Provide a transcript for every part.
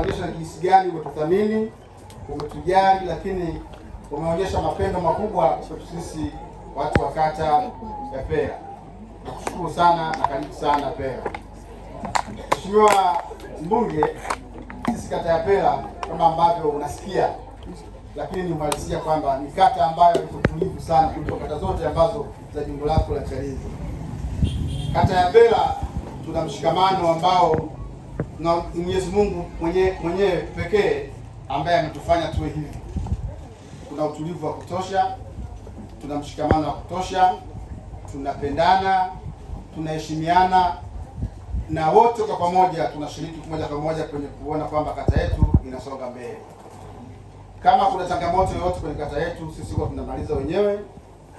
Umeonyesha jinsi gani umetuthamini, umetujali, lakini umeonyesha mapendo makubwa kwetu sisi watu wa kata ya Pera. Nakushukuru sana na karibu sana Pera. Mheshimiwa Mbunge, sisi kata ya Pera kama ambavyo unasikia, lakini ni uhalisia kwamba ni kata ambayo iko tulivu sana kuliko kata zote ambazo za jimbo lako la Chalinze. Kata ya Pera tuna mshikamano ambao na Mwenyezi Mungu mwenyewe pekee ambaye ametufanya tuwe hivi. Kuna utulivu wa kutosha, tuna mshikamano wa kutosha, tunapendana, tunaheshimiana na wote kwa pamoja tunashiriki moja kwa moja kwenye kuona kwamba kata yetu inasonga mbele. Kama kuna changamoto yoyote kwenye kata yetu, sisi huwa tunamaliza wenyewe,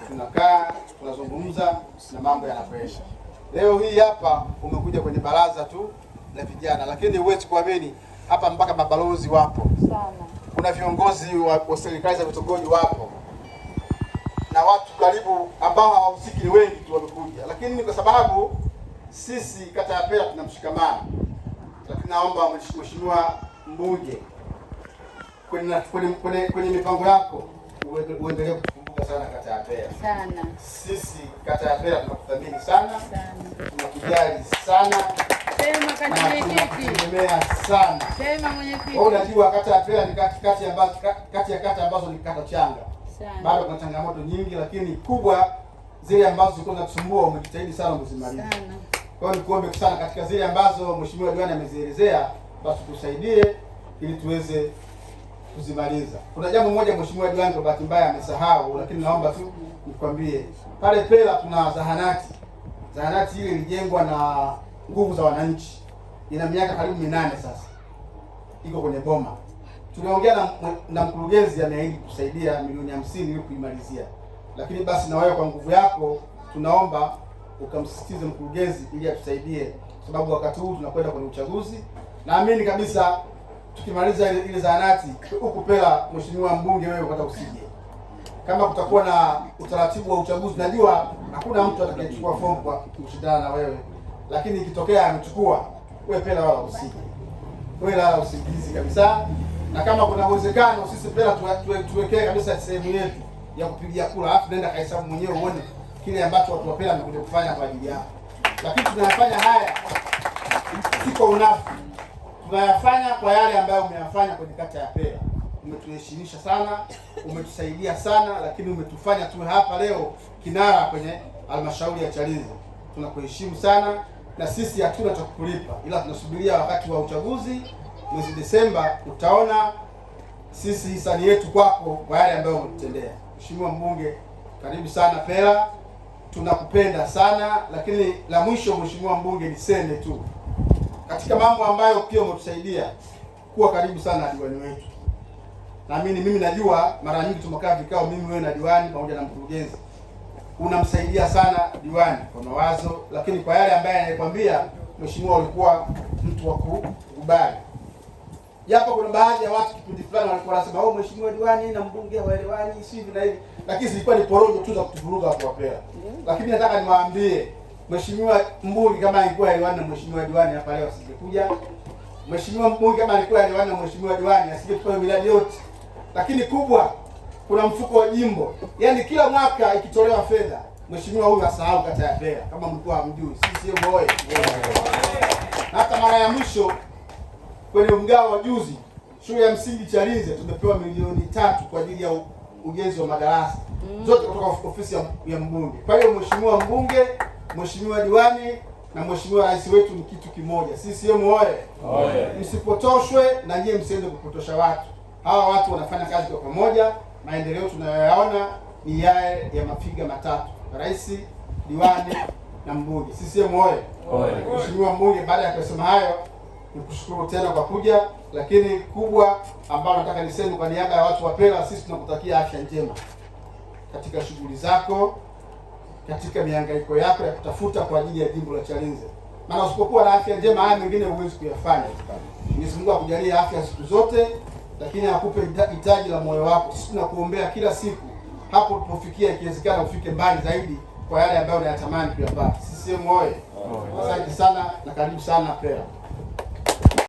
tunakaa, tunazungumza na mambo yanakwenda. Leo hii hapa umekuja kwenye baraza tu la vijana, lakini huwezi kuamini hapa mpaka mabalozi wapo Sana. Kuna viongozi wa serikali za vitongoji wapo na watu karibu ambao hawahusiki ni wengi tu wamekuja, lakini ni kwa sababu sisi kata ya Pera tuna mshikamano. Lakini naomba Mheshimiwa Mbunge, kwenye mipango yako uendelee kutukumbuka sana kata ya Pera. Sana. Sisi kata ya Pera tunakuthamini sana, Sana. tunakujali sana Sema na kati mwenyekiti. tunakutegemea sana. Sema mwenyekiti. Wewe unajua kata ya Pera ni kati ya kata ambazo ni kata changa. Sana. Bado kuna changamoto nyingi, lakini kubwa zile ambazo zilikuwa zinatusumbua umejitahidi sana umezimaliza. Sana. Kwa hiyo nikuombe sana katika zile ambazo Mheshimiwa Diwani amezielezea, basi tusaidie ili tuweze kuzimaliza. Kuna jambo moja Mheshimiwa Diwani kwa bahati mbaya amesahau, lakini naomba tu nikwambie, pale Pera tuna zahanati. Zahanati ile ilijengwa na nguvu za wananchi, ina miaka karibu 8 sasa, iko kwenye boma. Tuliongea na mkurugenzi, ameahidi kusaidia milioni 50 ili kuimalizia, lakini basi na wewe kwa nguvu yako tunaomba ukamsisitize mkurugenzi ili atusaidie, sababu wakati huu tunakwenda kwenye uchaguzi. Naamini kabisa tukimaliza ile zahanati huku Pera, Mheshimiwa Mbunge, wewe ukata usije, kama kutakuwa na utaratibu wa uchaguzi, najua hakuna mtu atakayechukua fomu kwa kushindana na wewe, lakini ikitokea amechukua, wewe Pera wala usije, wewe lala usingizi kabisa. Na kama kuna uwezekano sisi Pera tuwekee kabisa sehemu yetu ya kupigia kura, alafu nenda kahesabu mwenyewe uone kile ambacho watu wa Pera wamekuja kufanya kwa ajili yao. Lakini tunayafanya haya si kwa unafiki, tunayafanya kwa yale ambayo umeyafanya kwenye kata ya Pera. Umetuheshimisha sana, umetusaidia sana, lakini umetufanya tuwe hapa leo kinara kwenye halmashauri ya Chalinze. Tunakuheshimu sana, na sisi hatuna cha kukulipa, ila tunasubiria wakati wa uchaguzi mwezi Desemba, utaona sisi hisani yetu kwako kwa yale ambayo umetutendea. Mheshimiwa Mbunge, karibu sana Pera, tunakupenda sana. Lakini la mwisho, Mheshimiwa Mbunge, niseme tu katika mambo ambayo pia umetusaidia kuwa karibu sana na diwani wetu. Naamini mimi najua mara nyingi tumekaa vikao mimi wewe na diwani pamoja na mkurugenzi, unamsaidia sana diwani kwa mawazo, lakini kwa yale ambaye anayekwambia mheshimiwa, ulikuwa mtu wa kukubali. Japo kuna baadhi ya watu kipindi fulani walikuwa wanasema oh, mheshimiwa diwani na mbunge hawaelewani, si hivi na hivi, lakini zilikuwa ni porojo tu za kutuvuruga watu wa Pera. Lakini nataka niwaambie mheshimiwa mbunge kama alikuwa haelewani na mheshimiwa diwani hapa leo asingekuja. Mheshimiwa mbunge kama alikuwa haelewani na mheshimiwa diwani asingetupa miradi yote. Lakini kubwa, kuna mfuko wa jimbo, yaani kila mwaka ikitolewa fedha, mheshimiwa huyu asahau kata ya Pera, kama mlikuwa hamjui. CCM oyee! Na hata mara ya mwisho kwenye mgao wa juzi, shule ya msingi Chalinze tumepewa milioni 3 kwa ajili ya ujenzi wa madarasa zote kutoka ofisi ya mbunge. Kwa hiyo mheshimiwa mbunge, mheshimiwa diwani na mheshimiwa rais wetu ni kitu kimoja. CCM oye! Msipotoshwe na nyie msiende kupotosha watu. Hawa watu wanafanya kazi kwa pamoja. Maendeleo tunayoyaona ni yale ya mafiga matatu: rais, diwani na mbunge. CCM oye! Mheshimiwa mbunge, baada ya kusema hayo, nikushukuru tena kwa kuja, lakini kubwa ambalo nataka niseme kwa niaba ya watu wa Pera, sisi tunakutakia afya njema katika shughuli zako, katika mihangaiko yako ya kutafuta kwa ajili ya jimbo la Chalinze. Maana usipokuwa na afya njema haya mengine huwezi kuyafanya. Mwenyezi Mungu akujalie afya siku zote, lakini akupe hitaji la moyo wako. Sisi tunakuombea kila siku, hapo ulipofikia, ikiwezekana ufike mbali zaidi kwa yale ambayo unayatamani kuyapata. CCM oye! Asante sana na karibu sana Pera.